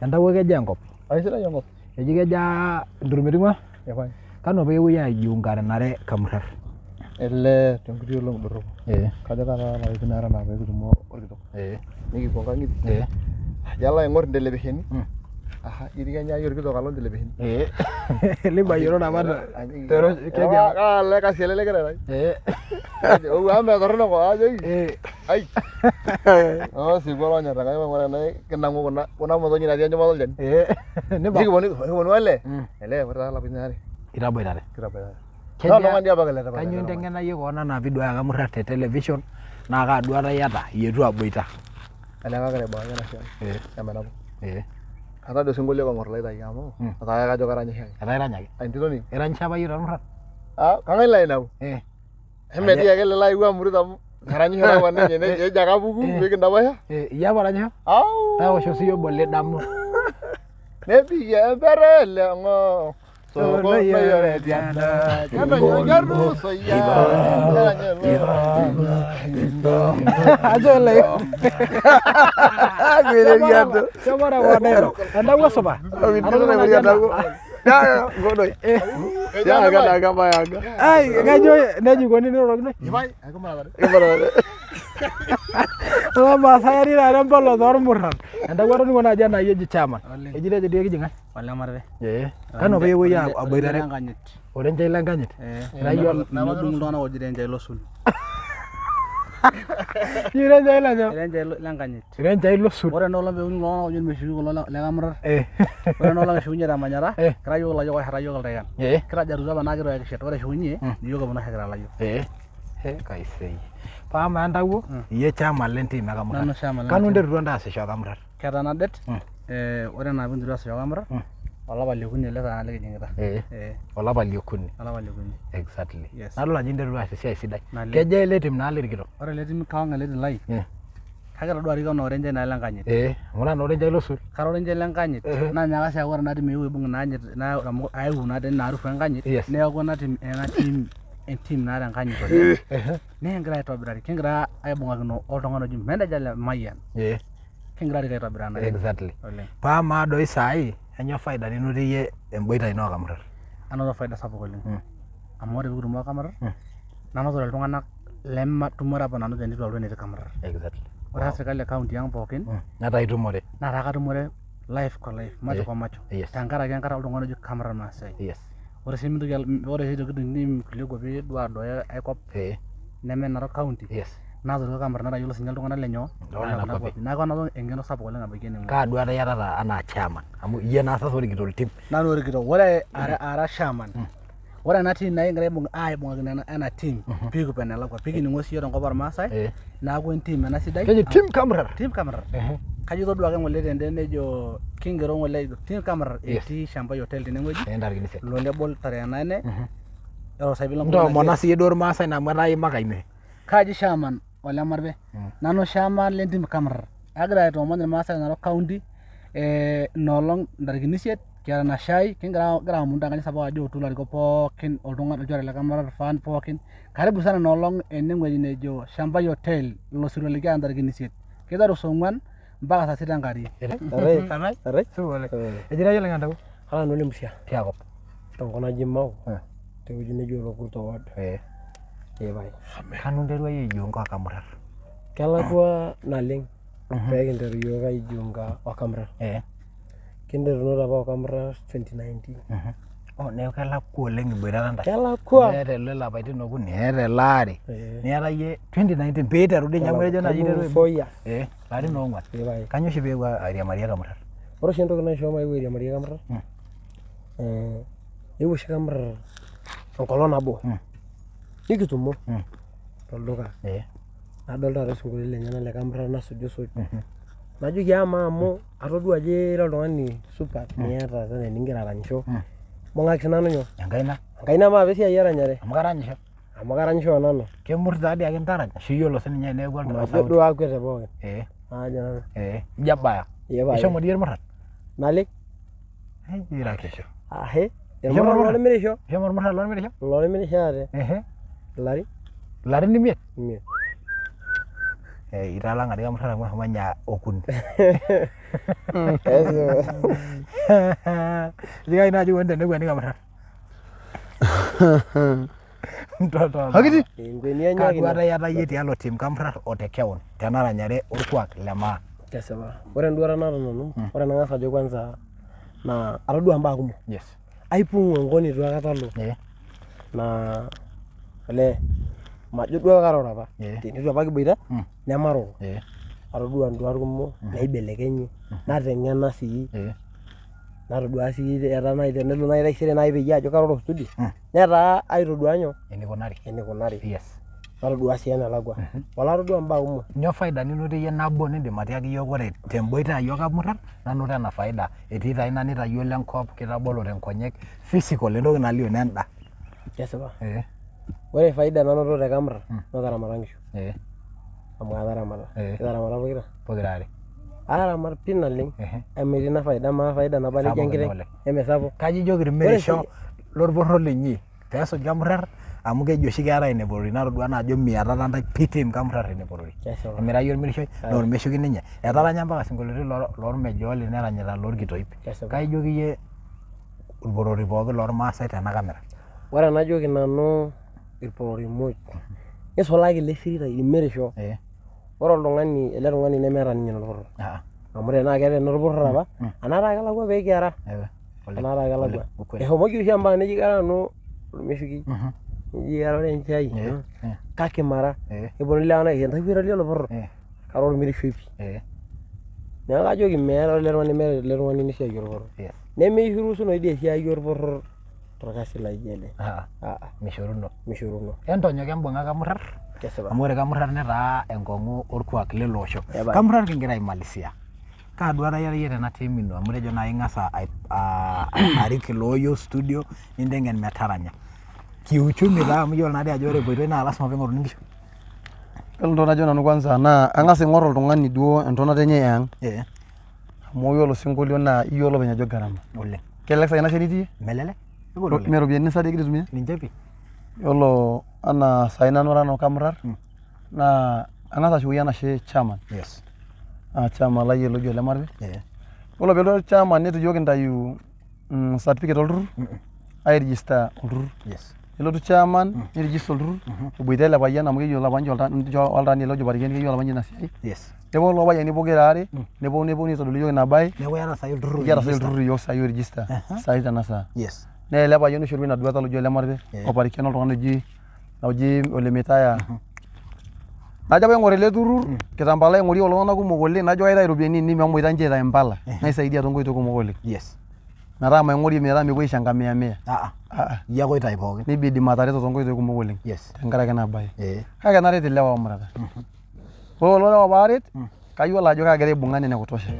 Entawuo kejaa enkop? Aisidai enkop. Eji kejaa Enturumeti ng'ua? Epae. Kanu apa epuoi aijiunganare Kamurrar? Elee tenkuti olong doropu. Kajo taata lapaitin aare naa pee kitumo orkitok. Nikipuo nkang'itie. Ajo alo aing'or intelevisheni. Aha ijo kenyaanyuk orkitok alo intelevisheni. Libayioro apa Kaa ele kasi ele ligira airony? Amu mee torrono ajoki. Ai. Osiwuo olonyor Enkai maing'ura tenaa kinang'u kuna kuna motonyi natii enchumata olchani. Nikiponu olee, elee ore taa lapaitin aare Itaboitare. kitaboitare. Naa oltung'ani dii apake letipat. Kanyoo inteng'ena iyie koon anaa piiduaya Kamurrar te television naa kaa duata iyata ietuo aboita? Elee kagira aibung'aki ena siai emenabo. Etaa dii osinkolio kang'or laitayu amu etaa kajo karanyisho ake. Etaa irany ake? Entito ning. Iranyisho apa iyie tormurran? Ah, kang'ae ilo ainepu? Eme dii ake ele laewuo amurit amu karanyisho taa apa ninye nejo ake apuku pee kindapash. Iyie apa oranyisho? Au. Taosho siiyie obo lidamu. Nebikie empere leng'o. Ajo oleng. Entawuo supa. Ai kajo neja ikoni nirorokinoi. Ore Maasai atii taata empolos ormurran. Entawuo atoning'o naaji enaa iyie eji chairman. Eji tejo dii ekiji ng'ae? Ole Marere. Kanu apa epuoi aboitare? Lenkanyit. Orenchai lenkanyit? Ira iyie Nedung iltung'anak ooji Renchai Losul. Renchai lenyoo? Renchai lenkanyit. Renchai Losul. Ore enoolong peuni kulo tung'anak ooji Olmeshuki kulo le Kamurrar. Ore enoolong eshukunye te Manyara, kira yiok ilayiok oisheta yiok iltaikan. Kitajarutua apa naa kitu ake kishet. Ore eshukunye, ni yiok kiponu aishakita ilayiok. Kaiseyie. Paa amaa entawuo, iyie chairman le ntim e Kamurrar. Nanu chairman le Kanu ntim. interutua ntae aasisho o Kamurrar? Ketana det, ore enaa pinteru aasisho o Kamurrar, olapa liokuni ele taata likijing'ita. Olapa liokuni. Olapa liokuni. Exactly. Yes. Nadol ajo interutua aas esiai sidai. Naleng. Kejaa ele tim naa lirikito? Ore ele tim kawang ele tim lai, kake todua arik anaa orenchai naa lenkanyit. Amu ira naa orenchai losul. Kara orenchai lenkanyit, naa nyaaka sii aaku ore ena tim eewuo aibung ina anyit naa amu ayeu naa ina harufu enkanyit, neeku ena tim entim naata enkanyit oleng. Naa ekigira aitobirari, kigira aibung'akino oltung'ani oji manager le Mayian. Kigira arik aitobiraa naleng. Exactly. Oleng. Paa amaa doi saai, enyoo faida ninotie iyie emboita ino o Kamurrar? Anoto faida sapuk oleng. Amu ore pee kitumo o Kamurrar, nanotore iltung'anak lematumore apa nanu teneitu alotu enetii Kamurrar. Exactly. Ore sirkali e county ang pookin, Netaa itumore. netaa katumore live kwa live, macho kwa macho. Tenkaraki enkarna oltung'ani oji Kamurrar Maasai. Ore sii mintoki ore sii aitoki niim kulie kuapi duo aduaya ai kop neme Narok county natoriko Kamurrar natayiolo sinye iltung'anak lenyoo Loo nena lekuna kuapi. kuapi. Neeku anoto eng'eno sapuk oleng abaiki enewueji. Kaa duata iyatata anaa chairman? Amu iyie naa sasa orikito oltim. Nanu orikito. Ore ara chairman, Ore ena team naa ekigira aibung'akino ena team pee kipuo enelakua pee kining'o siyiok tenkop ormaasai Eh. neeku entim ena sidai. Keji team Kamurrar. Team Kamurrar. Kajo itodua ake ng'ole tende nejo kingero ng'ole ejo team Kamurrar Yes. etii Shambai Hotel tenewueji Eh, ntarikini isiet. ilo nebol tarehe nane ore saai piilo Ntoomona siyie duo irmaasai na amu etaa imaka ine. Kaji chairman ole Marbe. Nanu chairman le ntim Kamurrar. Agira aitoomon irmaasai le Narok County eh, ina olong ntarikini isiet kiata ina shai kigira agira aomonu tenkanisa sapuk ajo ootu ilarikok pookin oltung'ani olchore le Kamurrar fan pookin. Karibu sana ina olong ene wueji nejo Shambai Hotel ilo sirua likiata ntarikini isiet. Kiteru saa ong'uan mpaka saa sita enkewarie. Sarai. Sarai. Supa oleng. Eji ira iyie oleng entawuo? Kara nanu ole Musia. Tiakop. Tenkop naji Mau. Eh. Tewueji neji Olokurto ward. Eh. Ee pae. Kanu interua iyie aijiunga o Kamurrar? Kelakua naleng pee kinteru iyiook aijiunga o Kamurrar. Eh. Kinterunote apa o Kamurrar 2019. Oh, neeku kelakua oleng iboitata ntae. Kelakua. Eeta ele lapaitin okuni, eeta ele aare. Eh. Niata iyie 2019 pee iteru dii ninye amu etejo naaji Karibu iterua four years. Eh, larin oong'uan. Ee pae. Kanyoo oshi pee ewuo airiamarie Kamurrar? Ore oshi entoki naishoo maeu airiamarie Kamurrar, eh, eewuo oshi Kamurrar enkolong nabo nikitumo tolduka. Eh. Nadol taata isinkolioitin lenyenak le Kamurrar nasujusuj. Najoki amaa amu atodua ajo ira oltung'ani supat niata tena eningira aranyisho, ibung'aki sinanu nyoo? Enkaina. Enkaina maape esiai eranyare. Amu karanyisho. Amu karanyisho o nanu. Kemur taadii ake intarany ashu iyiolo sininye eneeku Majo sauti. duo akwet te pookin. Eh. Ajo nanu. Eh. Ijo abaya. Ee pae. Ishomo dii irmurran? Naleng. Ira kesho. Ahe. Ishomo Irmurran irmurran? lolimirisho. Ishomo irmurran lolmirisho? Lolimirisho ate. Ehe. Ilarin Ilarin imiet? imiet. Eh, italang'a dii Kamurrar amu eshomo ninye okuni. Eji kai naaji eikoni tenekueni Kamurrar? Mtoto. Hakiti. Enkuenia Kaa enyaki duata iyata iyie tialo team Kamurrar o te kewon tenaranyare orkuak le maa? Kesipa. Ore enduata naata nanu, ore enang'as ajo kwanza naa atodua imbaa kumok. Yes. Aipung'u enkop neitu aikata alo. Eh. Naa olee majo duo karoro apa. Eh. Teneitu apa kiboita nemaroro. Eh. Atodua induat kumok naibelekenye nateng'ena sii. Eh. Natodua sii etaa naaji tenelo naaji taisere naaji peyie ajo karoro studio netaa aitodua nyoo Enikunari. enikunari. Yes. Natodua sii enelakua. Olee atodua imbaa kumok. Nyoo faida ninoto iyie nabo nindim atiaki iyiok ore temboita ai o Kamurrar nanoto ena faida etii taa ina nitayiolo enkop kitabolote nkonyek physical entoki nalio nenda. Kesipa. Eh. Ore faida nanoto te Kamurrar nataramata nkishu. Eh. Amu ataramata. Eh. Kitaramata pokira. Pokira are. Ataramat pii naleng. Ehe. Emetii ina faida amaa faida naba nejia Sapuk ina enkiteng oleng. emesapuk. Kaji ijoki irmirisho lorporro linyi peesuj Kamurrar amu keji oshi keetae eneporori natodua naa ajo miatata ntae pii team Kamurrar eneporori. Kesipa. Emira iyie ormirishoi naa ormeshuki ninye. Etaranya mpaka isinkolioitin lormejooli neranyita lorkitoip. Kesipa. Kai ijoki iyie irporori pookin lormaasai tena kamera? Ore enajoki nanu irporori muj nisulaki ile sirita imirisho. Eh. Ore oltung'ani ele tung'ani nemeeta ninye orporor. Ah. Amu tenaa keeta ena orporor apa anaa taa kelakua pee kiara. Eh. Oleng. Anaa taa kelakua. Oleng. Ukweli. Eshomoki oshi mpaka neji kara nanu ormeshuki. Neji kara olenchai. Eh. Eh. Kake mara. Eh. Keponu ilewa naa entawuo ira lelo poror. Eh. Kara ormirishoi pii. Eh. Neeku kajoki meeta ele tung'ani meeta ele tung'ani esiai orporor. Yes. Nemeishuruhusu dii esiai orporor torkasi laijo ele. Ah. Ah, Mishoruno. mishoruno. Entonyok embung'a Kamurrar Kesipa. amu ore Kamurrar netaa enkong'u orkuak lele osho. Epae. Kamurrar kingira aimalizia. Kaa duata iyata iyie tena team ino amu itejo naaji ing'as arik ilooyieu studio ninteng'en metaranya. Kiuchumi taa amu iyiolo naadii ajo ore epoitoi naa lasima piing'oruni inkishu. Yiolo entoki najo nanu kwanza naa ang'as aing'or oltung'ani duo entonata enye e ang. Eh. Amu yiolo osinkolio naa iyie olopeny ajo gharama. Oleng. Kelelek sai ina siai nitii? Melelek. Kegol oleng. Mee iropiyiani sa dii igira aitumia? Ninche pii. Yiolo anaa sai nanu ara nanu Kamurrar naa ang'as ashukoki enashe chairman. Yes. Ah chairman lai ele oji Ole Marpe. Eh. Yiolo peelotu chairman neitu iyiook kintayu certificate olturrur ai register olturrur. Yes. Nelotu chairman ni register olturrur eboita ele payian amu keyiolo apa ninche oltaani ele ojo Parikian keyiolo apa ninche ina siai. Yes. Neponu lelo payiani pokira aare neponu aitodol iyiook ina bae. Neeku iyata sai olturrur Kiata sai olturrur iyiook sai oi register sai tena saa. Yes. Naa ele payian oishorua ina duata loji Ole Marpe o Parikian oltung'ani oji oji Ole Mitaya. Najo apa aing'or ele turrur kitambala aing'orie kulo tung'anak kumok oleng najo kaitayu iropiyiani ainei meshomoita ninche aitayu impala naisaidia toonkoitoi kumok oleng. Yes. Metaa maing'orie metaa mepuoi aisho enkamia mia. Aa. Aa. Iyie ake oitayu pookin. Nibidi matareto toonkoitoi kumok oleng. Yes. Tenkaraki ina bae. Ee. Kake naret ilewa oomurata. Ore kulo lewa paaret, kayiolo ajo kaagira aibung'a nene kutosha.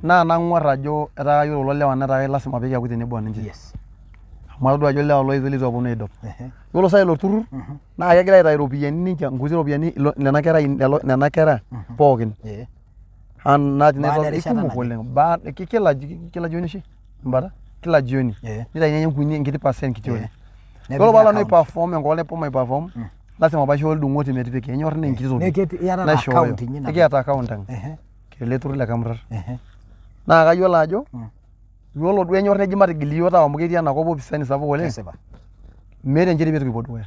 Naa nang'uar ajo etaa kayiolo kulo lewa netaa lasima pee kiaku tenebo oninche. Yes. Amu atodua ajo ilewa loetuo leitu eponu aidop. Yiolo sai ilo turrur naa kegira aitayu iropiyiani ninche nkuti ropiyiani nena kera nena kera pookin. Ee. An natii Baada naitobir erishata kumok naje. oleng. Baada kila kila jioni oshi embata kila jioni. Ee. Nitayuni enkunyi enkiti percent kiti oleng. Nepiki Yiolo paalo nanu account. aiperform enkolong naiperform aiperform lasima paisho ildung'oti metipiki enyor naa enkiti toki. Neeku iyatata Naishooyo. account inyi napik. Ekiata account ang. Ele turrur le Kamurrar. Naa kayiolo ajo yiolo duo enyor neji matigil iyiook tau amu ketii enakop opisani sapuk oleng. Kesipa. Meeta enchere pee kipuo dukuya.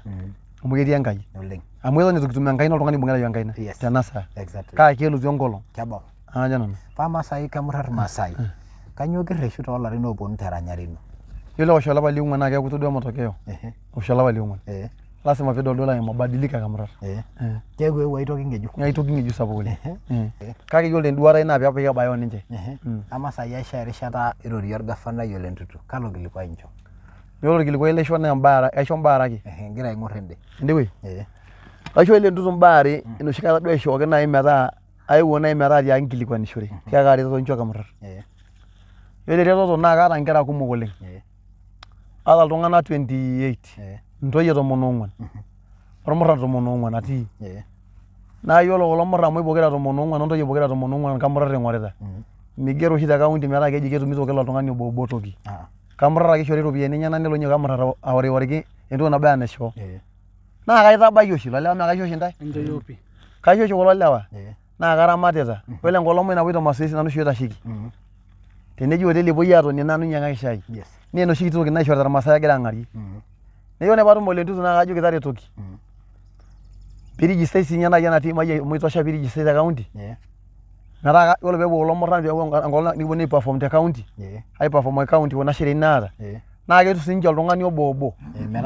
Amu ketii Enkai. Oleng. Amu eton eitu kitum enkaina oltung'ani oibung'ita iyiook enkaina Yes. tena saa. Exactly. Kake kelotu enkolong. Kebau. Ajo nanu. Paa Maasai Kamurrar Maasai. Kainyoo kirreshu toolarin ooponu teranyare ino? Yiolo ewosh olapa liong'uan naa keeku itodua matokeo. Ewosh olapa liong'uan. Lasima piidoldol aa mabadiliko e Kamurrar. Keeku eewuo aitoki ng'ejuk. Aitoki ng'ejuk sapuk oleng. Kake yiolo tenduata ai naa pee kibaya oninche. Amaa saai aishoo erishata irorie olgafanai Ole Ntutu, kalo kilikuai incho? Yiolo olkilikuai laisho naa imbaa are, kaisho imbaa are ake. Igira aing'or ende. Ende wueji? Ee. Kaisho Ole Ntutu imbaa are enoshi kata duo aishooki naaji metaa aewuo naaji metaa atiaki nkilikuanishore, tiaki eretoto incho Kamurrar. Yiolo eretoto naa kaata inkera kumok oleng. Aata iltung'anak 28, intoyie 14, olmurran 14 atii. Naa iyiolo kulo murran amu pokira 14 ontoyie pokira 14 Kamurrar eing'orita. Meigero oshi te kaunti metaa keji ketumito kila oltung'ani obo obo toki. Kamurrar ake eishori iropiyiani enyenak nelo ninye Kamurrar aoriworiki entoki naba enaa enaishoo. Naa kaitabayie oshi ilo lewa mee kaisho oshi intae? Kaisho oshi kulo lewa naa karamatita. Yiolo enkolong muj napoito masoesi nanu oshi oitasheki. Teneji hoteli epuoi aatonie nanu ainyiang'aki shai. Naa enoshi kiti toki naishorita irmaasai agira ang'arie. Naa iyiolo paatum Ole Ntutu naa kajoki taretoki. Piirijistai sii ninye naaji ena team ai amu itosha piirijistai te kaunti. Metaa yiolo peepuo kulo murran peepuo enkolong nikiponu aiperform te kaunti, aiperformaki kaunti kuna shereeni naata, naa ketum sii ninche oltung'ani obo obo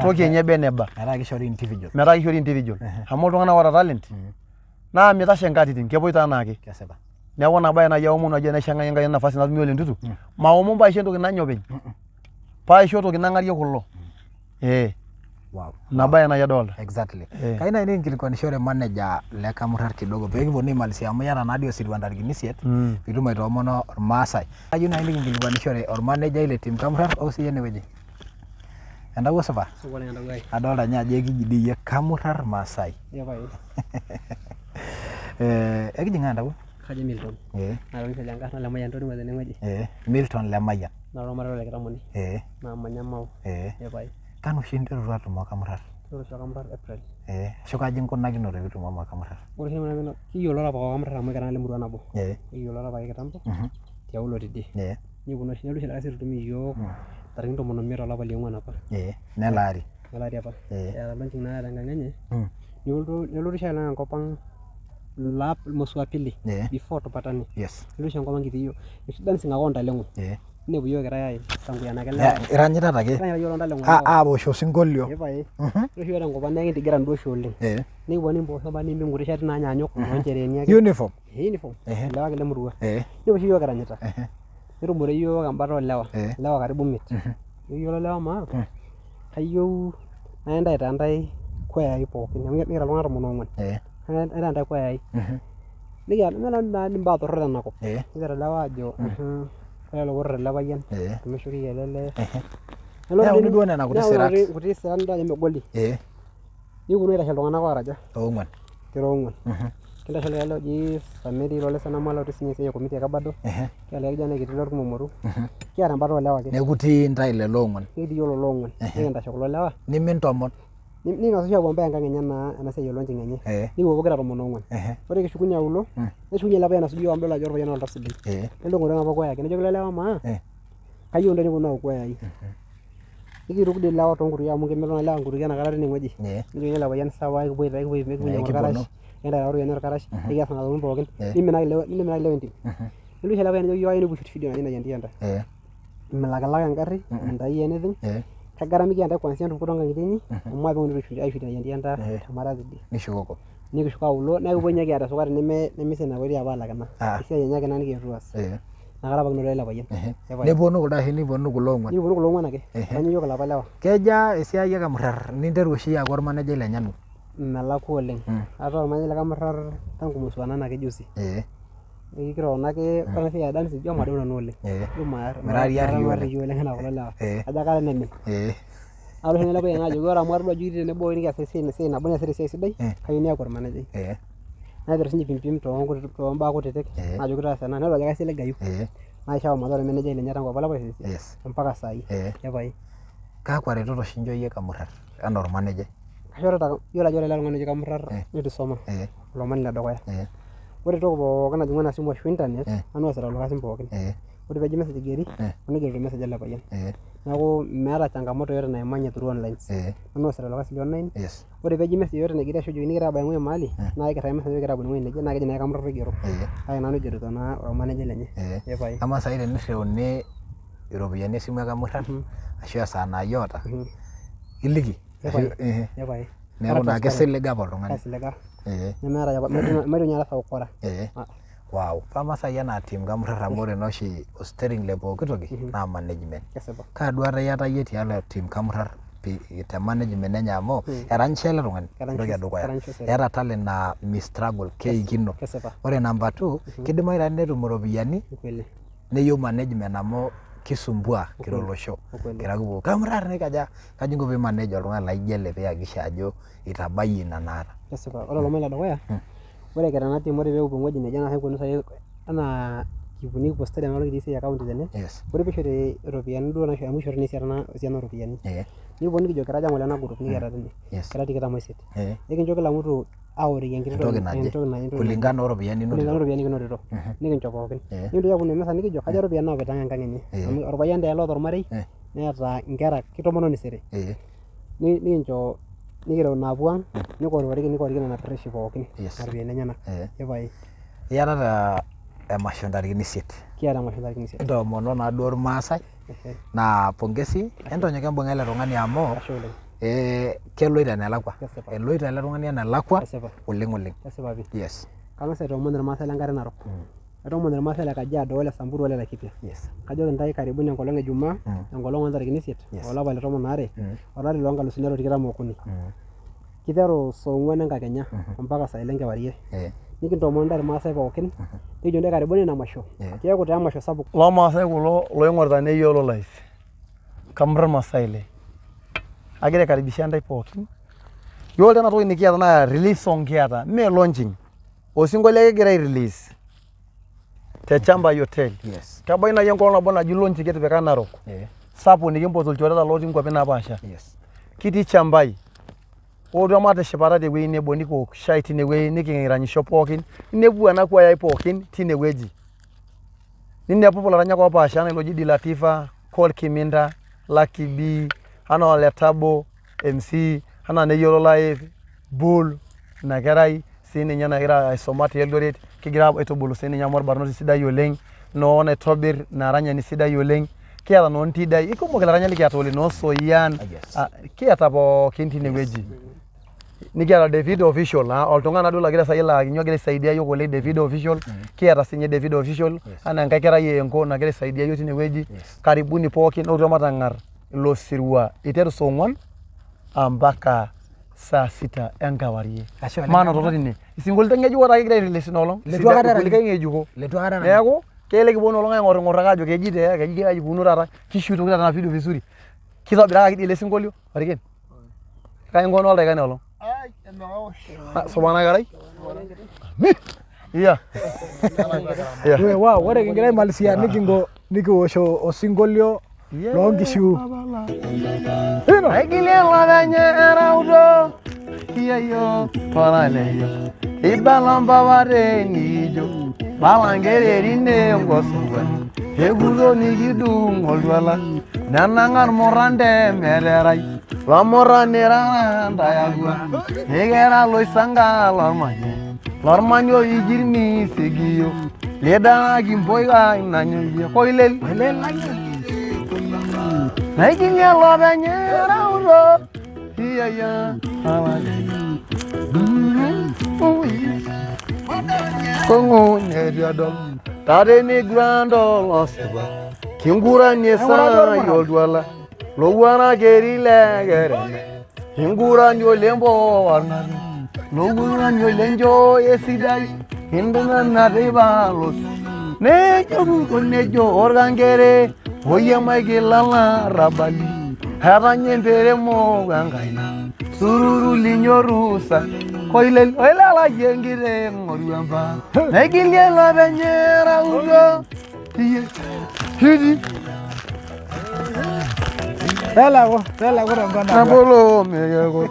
toki enye eba eneba. Metaa kishori individual. Metaa kishori individual. Amu iltung'anak oota talent naa mitashe nkatitin kepoito anaake. Kesipa. Neeku ina bae naaji aomonu ajo tenaisho Enkai nafasi natumie Ole Ntutu, maomon paisho entoki nanya openy, paisho toki nang'arie kulo. Ee. Wow. Ina bae naaji adolta. Exactly. Eh. Kayieu naaji nikinkilikuanishore manager le Kamurrar kidogo pee kiponu aimalizia amu iyata naa dii osirua ntarikini isiet piitum aitoomono irmaasai. Kayieu naaji nikinkilikuanishore ormanejai le team Kamurrar oo siyie enewueji. Entawuo supa? Supa oleng entawuo ai. Adolta ninye ajo ekiji dii iyie Kamurrar Maasai. Ee pae. Eh, ekiji ng'ae entawuo? Kaji Milton. Ee. Naa ore enkarna Lemayian toningo tenewueji. Ee, Milton Lemayian. Naa ormarei le Kitamoni. Ee. Naamanya Mau. Ee. Ee pae. Kanu oshi interutua atumo Kamurrar? Ore oshi Kamurrar April. Ee, ashu kaji inkunakinote pitumomo Kamurrar? Ore oshi enikunakino kiyioloro apa o Kamurrar amu kira ile murua nabo. Ee. Kiyioloro apake kitambo tiaulo tidie. Ee. Nikiponu oshi nelotu oshi ele kasi aitutum iyiook ntarikini 15 olapa liong'uan apa. Ee, nele ari. Nele ari apa. Ee. Eeta launching naata tenkang enye. Nelotu oshi aelong enkop ang mwezi wa pili Ee. before tupatane. Yes. Nelotu oshi enkop ang kitii iyiook enoshi dancing ake oontaleng'o. Ee. Ninepu iyiook egirai aisanguyanaki ilewa. Iranyitata ake. Kiranyita iyiook toontaleng'o Aawosh osinkolio. Ee pae. Ore oshi iyiook tenkop ang naa ekintigiran duo oshi oleng. Ee. Nikipuo nimpoosho apa niimbim nkuti shatin naanyaanyuk oonchereeni ake. Uniform. Ee uniform. Ilewa ake lemurua. Ee. Ninepu oshi iyiook kiranyita. Netumore iyiook embata oolewa. Ilewa karibu imiet. Neyiolo ilewa maa kayieu naa intae taa intae kwayai pookin amu ekira iltung'anak 14. Naitaa intae kwayai. Nikiata naa imbaa torrok tenakop. Nikiata ilewa aajo ore ele botor ele payian nemeshukoki ele lee. Neyauni duo nena kuti sirat. Neyau nkuti sirat nidol ajo megoli. Nikiponu aitashe iltung'anak oora aja? Oong'uan. Kira oong'uan. Kintashe likae lee oji Samiri lole Sanamala otii sinye esiai e committee e Kabado. Kiata likae kijanai kiti lorkumomoru. Kiata embata oolewa ake. Neeku itii intae lelo oong'uan. Nikitii iyiok lelo oong'uan. Nikintashe kulo lewa. Nimintomon. Niking'as oshi aapuo mpaka enkang enye naa ena siai e launching enye. Nikipuo pokira 14. Ore kishukunye aulo, neshukunye ele payian asuj iyiok amu idol ajo orpayian oota oltau sidai. Nelotu aing'oru enapa kwaya ake. Nejoki lelo lewa amaa, kayieu intae niponunu aaku kwaya ai. Nikiruk dii ilewa toonkutukie amu kemelo naa ilewa nkutukie enakata tinewueji. Nejoki ele payian sawa ekipuo ekipuo ainyang'u irkarash, nikintaiki iropiyiani orkarash, nikias nena tokitin pookin, niminaki ilewa entim. Nelotu oshi ele payian nejoki iyiok kayieu nikipuo aishoot video naji enayian ntae. Milakilaka engarri, mintayu anything, kaigaramikia intae kuanzia entupuku toonkang'itie inyi omaa peekipuonu aishoot inayian ntae temara tidie. Nishukoko. Nikishuko aulo naa ekipuo ninye kiata esukari nemesiai napuoi apa aalak ina. Esiai enye ake ina nikietuo aas. Inakata apa kinoto ele payian. Ee pae. Neponu kuldo ashu niponu kulo ong'uan? Nikiponu kulo ong'uan ake. Etanya iyiook ilapa lewa. Kejaa esiai e Kamurrar ninterua oshi aaku ormanejai lenye anu? Melakua oleng. Ataa ormanejai le Kamurrar tangu mwezi wa nane ake juzi. Nikitotona ake ore ena siai e dance ijo madup nanu oleng. Ijo mara arriyia oleng enaa kulo lewa. Kajo ake alo enemin. Nalotu ninye ele payian ajoki ore amu atodua ajo itii tenebo nikiasita esiai nabo niasita esiai sidai kayieu niaku ormanejai. Naiteru sinye aipimpiim toombaa kutitik najoki taasa ena nedol ajo kaisiligayu naisho awa mataa ormanejai lenye tangu apa lapaitin mpaka saai. Ee pae. Kakwa retot oshi incho iyie Kamurrar enaa ormanejai? Kaishorita iyiolo ajo ore ele tung'ani oji Kamurrar neitu isoma olomoni ledukuya. Ore entoki pookin najing'u ena simu ashu internet nanu oosita lelo kasin pookin. Ore peeji message igeri nanu oigerito message ele payian. Neeku meeta changamoto yoyote naimaa ninye through online. Nanu oosita ilo kasi le online. Ore peeji message yoyote naigeri ashu ejokini kigira aabaya ewueji mahali naa kaigerr ake message kigira aapuo ine wueji neje naa keji naa Kamurrar oigero. Kake nanu oigerito naa ormanejai lenye. Ee pae. Amaa saai tenirriuni iropiyiani esimu e Kamurrar ashu esaa naa iyie oota, iliki? Ee pae. Neeku naa kisiliga apa oltung'ani. Kaisiliga. Nemeeta maiteru ninye ataasa ukora. Wow. Amaa saai enaa team Kamurrar amu ore naa oshi ostering le pooki toki naa management. Kesipa. Kaa duata iyata iyie tialo team Kamurrar te management enye amu eranyisho ele tung'ani entoki edukuya. Eeta talent naa mi struggle keikino. Kesipa. Ore number two kidimayu taa netum iropiyiani neyieu management amu kisumbua kira olosho kira kumok. Kamurrar nikaja kaji inko pee imanage oltung'ani laijo ele pee iyakikisha ajo itabayie ina naata? Kesipa. Ore olomoni ledukuya ore kira ena team ore pee kipuo ewueji neje naa keponu saai enaa kiponu nikipuo stadium amu kitii esiai e county tene. Ore piishori iropiyiani duo amu kishori naa esiana oropiyiani. Nikiponu nikijo kira aja ng'ole ena group nikiata tine, kira tikitam oisiet. Nikincho kila mtu aoriki enkiti toki entoki naje kulingana oropiyiani kulingana oropiyiani nikinotito nikincho pookin. Nikintoki aponu emisa nikijo kaja iropiyiani naawaita enkang enye amu orpayian taa ele oota ormarei neeta inkera kitomononi sere. Nikincho nikireu inaapuo ang nikiworiki nena freshi pookin nena ropiyiani enyenak. Ee pae. Iyatata emasho ntarikini isiet. Kiata emasho ntarikini isiet. Entoomono naaduo irmaasai naa pongesi entonyok embung'a ele tung'ani amu Ashe oleng. keloito enelakua. Kesipa. Eloito ele tung'ani enelakua Kesipa. oleng oleng. Kesipa pii. Yes. Kang'as aitoomon irmaasai le Nkare Narok. Aitoomon irmaasai le Kajiado ole Samburu ole Laikipia. Kajoki intae karibuni enkolong e Jumaa, enkolong oo ntarikini isiet, olapa le tomon aare, olari loo nkalusuni are o tikitam okuni. Kiteru saa ong'uan enkakenya mpaka saa ile enkewarie. Nikintoomon intae irmaasai pookin, nikijo intae karibuni ina masho. Keeku taa emasho sapuk. Loomaasai kulo loing'orita neyiolo life. Kamurra Masaile. Agira aikaribisha intae pookin. Yiolo taa ena toki nikiata naa release song kiata, mee launching. Osinkolio ake kigira ai release te Chambai Hotel. Yes. Kebaiki naaji enkolong nabo naji launching kitipika Narok. Sapuk nikimpotu ilchoreta lotii nkuapi napaasha. Yes. Kitii Chambai. Ootu ematishipata tewueji nebo nikiwok shai tinewueji nikiranyisho pookin. Ninepu ena kwaya ai pookin tinewueji. Ninepupu ilaranyak oopaasha anaa ilo oji Dilatifa, Paul Kiminda, Lucky B, anaa Ole Tabo MC, anaa Neyiolo Live, Bull, ina kerai siininye nagira aisuma te Eldoret, kigira aitubulu siininye amu olbarnoti sidai oleng, noo Naitobir ina aranyani sidai oleng, kiata noo Ntidai, ikumok ilaranyak likiata oleng, noo Soyian, kiata pookin tinewueji. Nikiata David Official, oltung'ani naaduo logira saai laa ninye ogira aisaidia iyiok oleng David Official, kiata siinye David Official anaa enkae kerai e Enko nagira aisaidia iyiok tinewueji. Karibuni pookin ootu ematang'ar ilo sirua iteru saa ong'uan mpaka saa sita enkewarie. Ashe oleng. Manototo tine. Isinkolioitin ng'ejuko taa kigira ai release ina olong. Leitu aikata eranyi. Kulikae ng'ejuko. Leitu aikata eranyi. Neeku kelelek kiponu ina olong aing'orring'or ake aajo keji tee keji kaji ikununo taata kishuutoki taata ena video vizuri. Kitobirakaki dii ele sinkolio Oriken. Kai inkunaa oldaikani ina olong? Supa ena kerai. Iya. Iya. Wow, ore kigira aimalizia nikingo nikiwosh osinkolio loo nkishu. Aigilie olopeny erauto iyieyio oraleyio ibala mpapa tenijo bala nkererin enkosuwe ekuto nikidung oltuala nenang'a irmurran temeterai lomurrani rarantayakua nikera loisanga lormanye lormani oijirmi sigiyo lidaraki mpoika inanyoyie koilel naigilie olopeny erauto iyayia kong'u neitu edol. Tatene grand olosipa kinguranie saai oltuala lowuana keri lekereme kinguranie olembo orng'atuny lowuanani olenchoo esidai indinana teipa los nejo ruko nejo orkankere oyemaiki lalarabali etanya emperemo enkaina sururu linyo rusa koilel oilalai enkiteng oruamba negilie lopeny erauto iye hiti Peleku, peleku tenkop nabo. nabolo mekeko.